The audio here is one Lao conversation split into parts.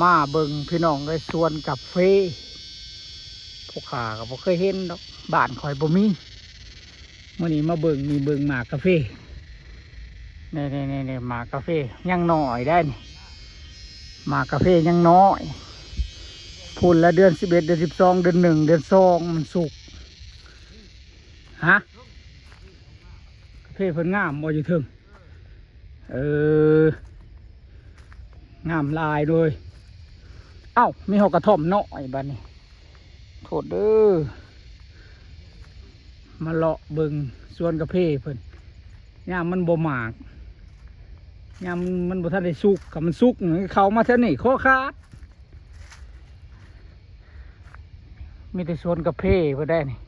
ມາເບິ່ງພີ່ນ້ອງເອີຍ ສວນກາເຟ ພວກຂ້າກໍບໍ່ເຄີຍເຫັນດອກ ບ້ານຂ້ອຍບໍ່ມີ. ມື້ນີ້ມາເບິ່ງ ນີ້ເບິ່ງໝາກກາເຟ ນີ້ໆໆໆ ໝາກກາເຟຍັງນ້ອຍໄດ໋ນີ້ ໝາກກາເຟຍັງນ້ອຍ ພຸ້ນລະເດືອນສິບເອັດ ເດືອນສິບສອງ ເດືອນໜຶ່ງ ເດືອນສອງມັນສຸກ. ຮະ ກາເຟເພິ່ນງາມບໍ່ຢູ່ເທິງ? ເອີ ງາມຫຼາຍເລີຍ. ເອົ້າ ມີຮອກກະທ່ອມນ້ອຍບັດນີ້ ໂທດເດີ. ມາເລາະເບິ່ງສວນກາເຟເພິ່ນ ຍາມມັນບໍ່ໝາກ ຍາມມັນບໍ່ທັນໄດ້ສຸກ ຄັນມັນສຸກ ມັນເຂົ້າມາແຖວນີ້ຄໍຂາດ. ມີແຕ່ສວນກາເຟພຸ້ນໃດ໋ນີ້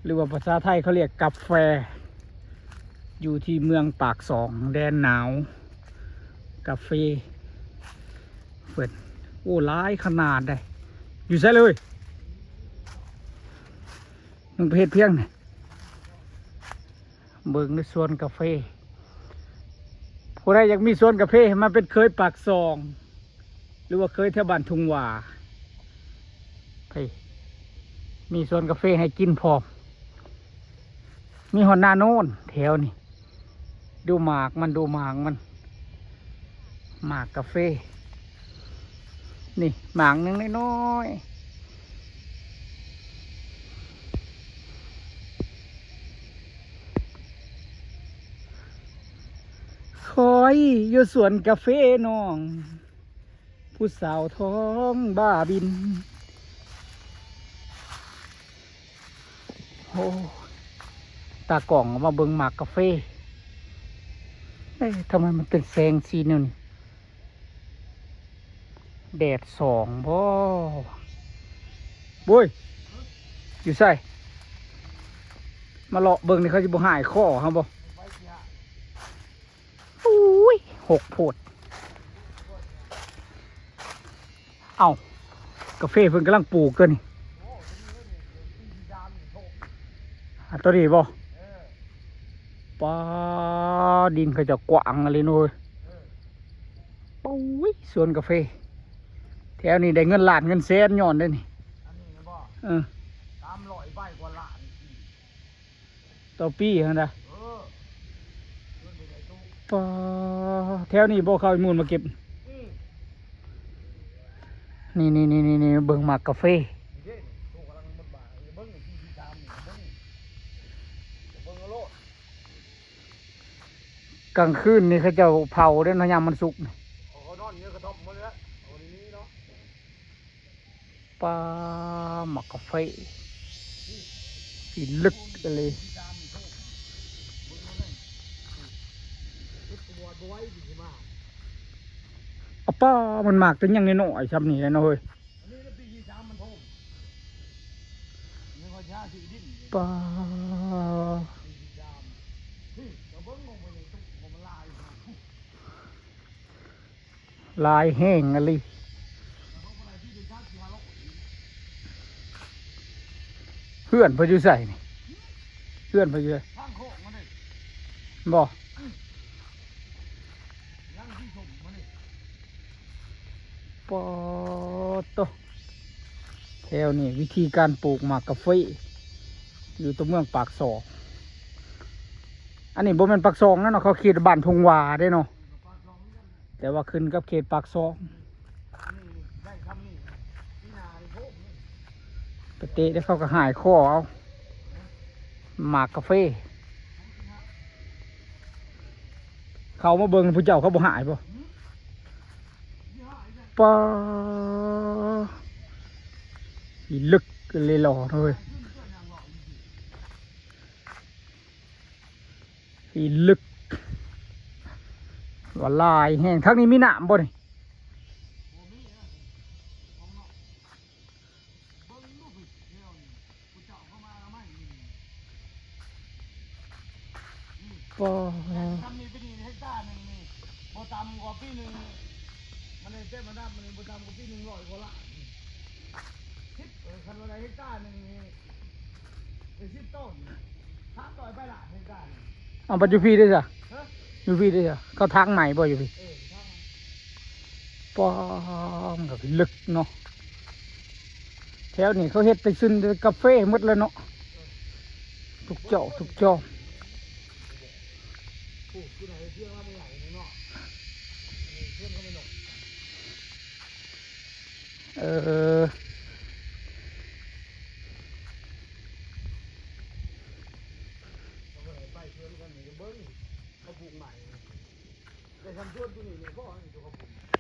ຫຼືວ່າພາສາໄທເຂົາລຽກກາແຟ ຢູ່ທີ່ເມືອງປາກຊ່ອງ ແດນໜາວ ກາເຟເພິ່ນ ໂອ້ ຫຼາຍຂະໜາດໃດ໋. ຢູ່ໃສເລີຍ ມຶງໄປເຮັດພຽງນີ້? ເບິ່ງໃນສວນກາເຟ ຜູ້ໃດຢາກມີສວນກາເຟໃຫ້ມາເປັນເຂີຍປາກຊ່ອງ ຫຼືວ່າເຂີຍແຖວບ້ານທຸ່ງຫວ້າ ເອີ ມີສວນກາເຟໃຫ້ກິນພ້ອມ ມີຮອດນາໂນນແຖວນີ້. ດູໝາກມັນ ດູໝາກມັນ ໝາກກາເຟ ນີ້ໝາກໜຶ່ງນ້ອຍໆ. ຂ້ອຍຢູ່ສວນກາເຟນ້ອງ ຜູ້ສາວທ້ອງບ້າບິນ. ໂອ້ ຕາກ້ອງເອົາມາເບິ່ງໝາກກາເຟ. ເອີ ທຳໄມມັນເປັນແສງສີແນວນີ້? ແດດສ່ອງບໍ? ໂອ້ຍ ຢູ່ໃສ? ມາເລາະເບິ່ງນີ້ ເຂົາຊິບໍ່ຫາຍຄໍເຮົາບໍ? ໂອ້ຍ ຫົກໂພດ. ເອົ້າ ກາເຟເພິ່ນກຳລັງປູກຕົວນີ້. ອາ ຕົວນີ້ບໍ? ປາ ດິນເຂົາເຈົ້າກວ້າງອີ່ຫຼີເນາະເອີຍ. ໂອ້ຍ ສວນກາເຟ ແຖວນີ້ໄດ້ເງິນລ້ານເງິນແສນຍ້ອນເດ້ນີ້. ອັນນີ້ແມ່ນບໍ່? ເອີ ສາມຮ້ອຍປາຍກວ່າລ້ານ ຕໍ່ປີຫັ້ນນະ. ເອີ ປາ ແຖວນີ້ບໍ່ເຂົາມູນມາເກັບ? ອືມ ນີ້ໆໆໆ ເບິ່ງໝາກກາເຟ. ນີ້ເດ້ ໂຕກຳລັງໝົດບາດ ເບິ່ງ ສີ່ສີ່ສາມ ນີ້ ເບິ່ງ ເບິ່ງເອົາໂລດ. ກາງຄືນນີ້ເຂົາເຈົ້າເຜົາເດ້ເນາະ ຍາມມັນສຸກນີ້. ເຂົານອນຢູ່ໃນກະທ່ອມໝົດແລ້ວ ເອົານີ້ເນາະ. ປາ ໝາກກາເຟ ທີ່ລຶກອີ່ຫຼີ. ອາ ປາ ມັນໝາກແຕ່ຍັງນ້ອຍໆ ຊ່ຳນີ້ແຫຼະເນາະເຮີ້ຍ. ປາ ຫຼາຍແຮງອີ່ຫຼີ. ເຮືອນເພິ່ນຢູ່ໃສນີ້? ເຮືອນເພິ່ນຢູ່ໃສ? ບໍ່ ປາດໂທ້ ແຖວນີ້ວິທີການປູກໝາກກາເຟ ຢູ່ຕົວເມືອງປາກຊ່ອງ. ອັນນີ້ບໍ່ແມ່ນປາກຊ່ອງນະເນາະ ເຂົາເຂດບ້ານທົ່ງຫວ້າເດ້ເນາະ. ແຕ່ວ່າຂຶ້ນກັບເຂດປາກຊ່ອງ ໄປເຕະແລ້ວເຂົາກໍຫາຍຄໍເອົາ ໝາກກາເຟ. ເຂົາມາເບິ່ງຜູ້ເຈົ້າເຂົາບໍ່ຫາຍບໍ່? ປາ ອີ່ລຶກເລີຍຫຼໍເຮີ້ຍ. ອີ່ລຶກ ວ່າຫຼາຍແຮງ. ທາງນີ້ມີນ້ຳບໍ່ນີ້? ບໍ່ ຊຳນີ້ປີນີ້ເຮັກຕາໜຶ່ງນີ້ ບໍ່ຕ່ຳກວ່າປີໜຶ່ງ ມັນໄດ້ເຕັມລະດັບ ມັນບໍ່ຕ່ຳກວ່າປີໜຶ່ງຮ້ອຍກວ່າລ້ານ. ສິບ ເອີ ຄັນວ່າໄດ້ເຮັກຕາໜຶ່ງນີ້ ເປັນສິບໂຕນ ສາມຮ້ອຍປາຍລ້ານເຮັກຕາໜຶ່ງ. ເອົາ ບັດຢູ່ພີ້ເດ້ຊະ? ຮະ? ຢູ່ພີ້ເດ້ຊະ? ເຂົາທາງໃໝ່ບໍ່ຢູ່ພີ້? ເອີ ທາງ ປ້າ ມັນກໍເລິກເນາະ. ແຖວນີ້ເຂົາເຮັດແຕ່ຊຶ້ນແຕ່ກາເຟໝົດແລ້ວເນາະ ທຸກເຈົ້າທຸກຈອມ. ເອີ ໄປເຮືອນກັນນີ້ ເບິ່ງເຂົາປູກໃໝ່ ແຕ່ຊຳສວນຕົວນີ້ນີ້ບໍ່ ອັນນີ້ຕົວເຂົາປູກ